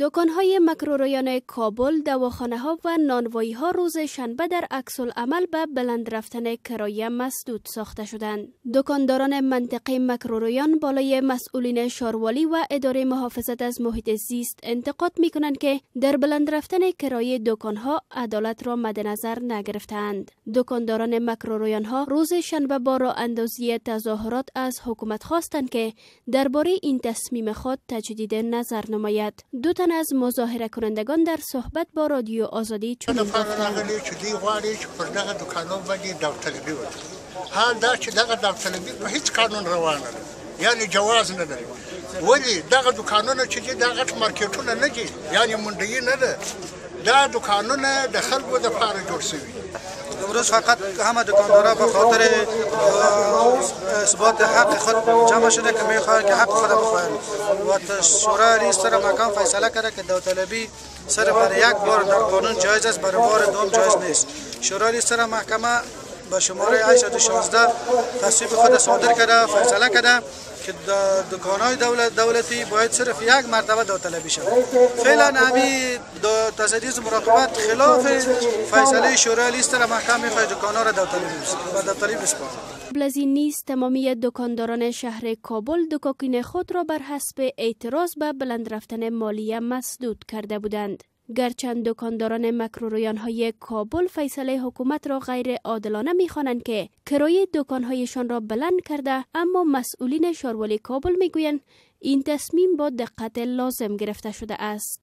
دکان‌های مکرورایان کابل، دواخانه‌ها و نانوایی‌ها روز شنبه در عکس العمل به بلند رفتن کرایه مسدود ساخته شدند. دکانداران منطقه مکرورایان بالای مسئولین شاروالی و اداره محافظت از محیط زیست انتقاد می‌کنند که در بلند رفتن کرایه دکان‌ها عدالت را مد نظر نگرفتند. دکانداران مکرورایان‌ها روز شنبه با راه اندازی تظاهرات از حکومت خواستند که درباره این تصمیم خود تجدید نظر نماید. دو تن از مظاهره کنندگان در صحبت با رادیو آزادی چنین گفتند: چې دوی غواړي چې پر دغه دوکانو باندې داوطلبي وکړي، حال دا چې دغه داوطلبي په هیڅ قانون روانه ده، یعنی جواز نه لري. ولې دغه دوکانونه چې دي دا غټ مارکیټونه نه دي، یعنی منډیي نه ده، دا دوکانونه د خلکو دپاره جوړ شوي. امروز فقط همه دکاندارا به خاطر اثبات حق خود جمع شده که میخواهند که حق خود بخواهند و شورای عالی سر مکان فیصله کرده که داوطلبی سر برای یک بار در قانون جایز است، برای بار دوم جایز نیست. شورای عالی سر محکمه به شماره 816 تصویب خود صادر کرده، فیصله کرده که دکان‌های دولتی باید صرف یک مرتبه داوطلبی شود. فعلا همی تصدیز مراقبت خلاف فیصله شورای عالی است، محکمه میخواد دکان‌ها را داوطلبی بسپارد. قبل از این نیز تمامی دکانداران شهر کابل دکاکین خود را بر حسب اعتراض به بلند رفتن مالیه مسدود کرده بودند. گرچند دکانداران مکروریان‌های کابل فیصله حکومت را غیر عادلانه می‌خوانند که کرایه دکان‌هایشان را بلند کرده، اما مسئولین شاروالی کابل می‌گویند این تصمیم با دقت لازم گرفته شده است.